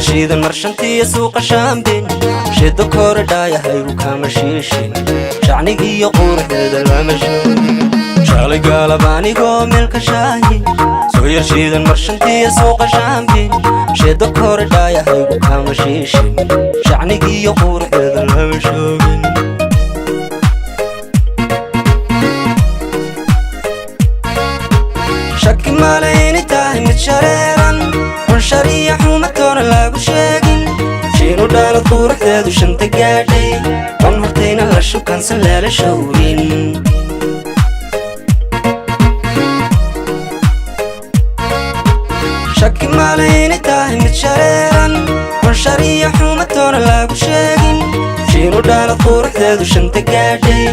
Shiidan marshantiiyo suuqa shaambin, shiddo korodhaayahaygu kama shiishin, shacnigiiyo quruxdeeda lama shoogin. Shalay gaalab anigoo meelka shaahi soo yar shiidan marshantiiyo suuqa shaambin, shiddo korodhaayahaygu kama shiishin, shacnigiiyo quruxdeeda lama shoogin. Shaki male inay tahay mid shareeran on shariya xumatoona lagu sheegin, shiinu dhaalad quruxdeedu shanta gaadhay, on hortayna la shukansan lala showrin. Shaki male inay tahay mid shareeran on shariya xumatoona lagu sheegin, shiinu dhaalad quruxdeedu shanta gaadhay,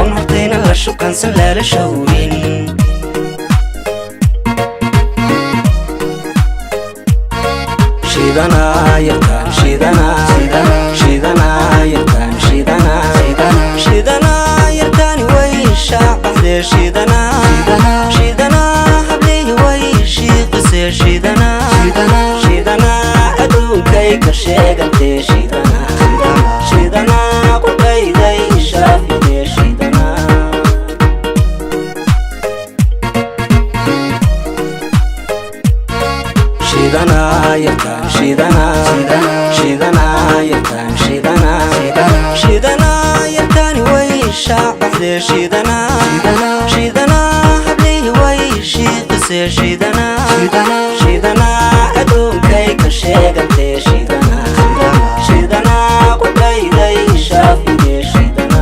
on hortayna la shukansan lala showrin. Shidanayartaan way shaabaxdee, shidana hablihi way shiiqisee, shidana adduunkay ka sheegantee, shidana qudhayday shaafidee, shidana. Shidanayartaan way shaabaxdee, shidana hablihi way shiiqisee, shidana adduunkay ka sheegantee, shidana qudhayday shaafidee, shidana.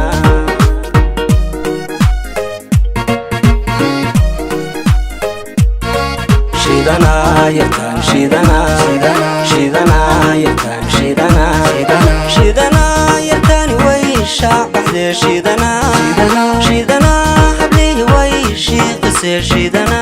Shidanayartaan way shaabaxdee, shidana hablihi way shiiqisee, shidana